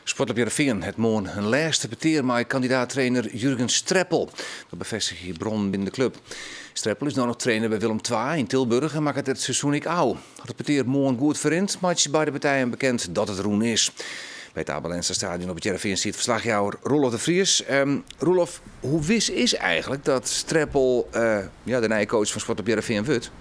Sportklup Hearrenfean hat moarn in lêste petear mei kandidaat-trainer Jurgen Streppel. Dat befêstigje bronnen binnen de klup. Streppel is no noch trainer by Willem II yn Tilburg en makket it seizoen ek ôf. As it petear moarn goed ferrint, meitsje beide partijen bekend dat it rûn is. By it Abe Lenstra Stadion op It Hearrenfean stiet ferslachjouwer Roelof de Vries. Roelof, hoe wis is eigentlik dat Streppel ja, de nije coach fan Sportklup Hearrenfean wurdt?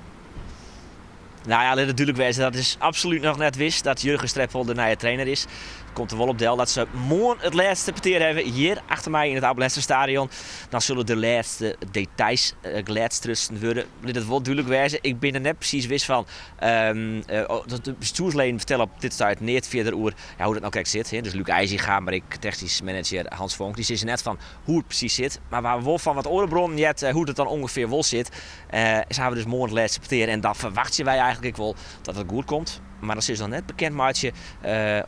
Nou ja, lit it dúdlik wêze, dat is absolút noch net wis dat Jurgen Streppel de nije trainer is. It komt der wol op del dat se moarn it lêste petear hawwe hjir achter my yn it Abe Lenstra Stadion. Dan sille de lêste details glêdstrutsen wurde. Lit it wol dúdlik wêze, ik bin der net presys wis fan. De bestjoersleden fertelle op dit stuit neat fierder oer hoe't it no krekt sit. Dus Luc Eisinga, mar ek technysk manager Hans Vonk, dy sizze net fan hoe't it presys sit. Mar we hawwe wol fan wat oare bronnen heard hoe't it dan ûngefear wol sit. Se hawwe dus moarn it lêste petear en dan ferwachtsje wy eigentlik ek wol dat it goed komt. Mar dat sille se noch net bekend meitsje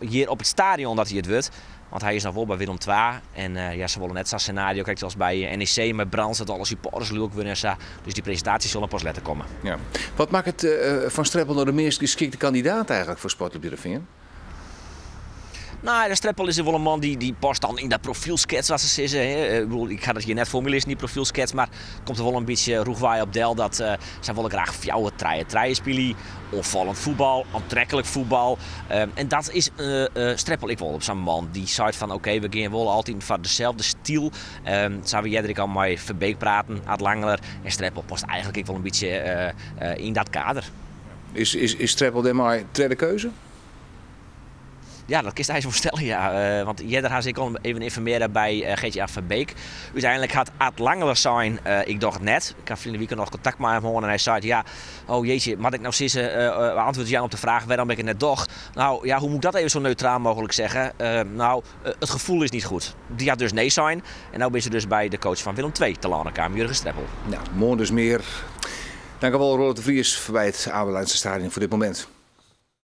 hjir op it stadion dat hy it wurdt. Want hy is noch wol by Willem II en ja, se wolle net sa'n senario krekt as by NEC mei Brands dat alle supporters lilk wurde en sa. Dus dy presintaasje sil dan pas letter komme. Ja. Wat makket fan Streppel no de meast geskikte kandidaat eigentlik foar Sportklup Hearrenfean? No, de Streppel is wol in man dy't past dan yn dat profylskets wat se sizze. Ik bedoel, ik ha dat hjir net foar my lizzen, dy profylskets, mar it komt der wol in bytsje rûchwei op del dat sy wolle graach 4-3-3 spylje. Oanfallend fuotbal, oantreklik fuotbal. En dat is Streppel ek wol op sa'n man dy't seit fan oké, we gean wol altyd foar deselde styl. Sa we earder ek al mei Verbeek praten, Art Langeler. En Streppel past eigentlik ek wol in bytsje yn dat kader. Is Streppel dêrmei tredde keuze? Ja, dat kinst eins wol stelle, ja. Want earder ha se ek al even ynformearre by Gertjan Verbeek. Uteinlik hat Art Langeler sein, ik doch it net. Ik ha ferline wike noch kontakt mei him hân en hy seit, ja, oh jeetje, moat ik no sizze, antwurd jaan op de fraach wêrom ik it net doch? Nou, ja, hoe moet ik dat even zo neutraal mogelijk zeggen? Nou, het gevoel is niet goed. Dy hat dus nee sein en no binne se dus by de coach fan Willem II telâne kaam, Jurgen Streppel. Nou, moarn dus mear. Dankjewol Roelof de Vries by it Abe Lenstra Stadion foar dit momint.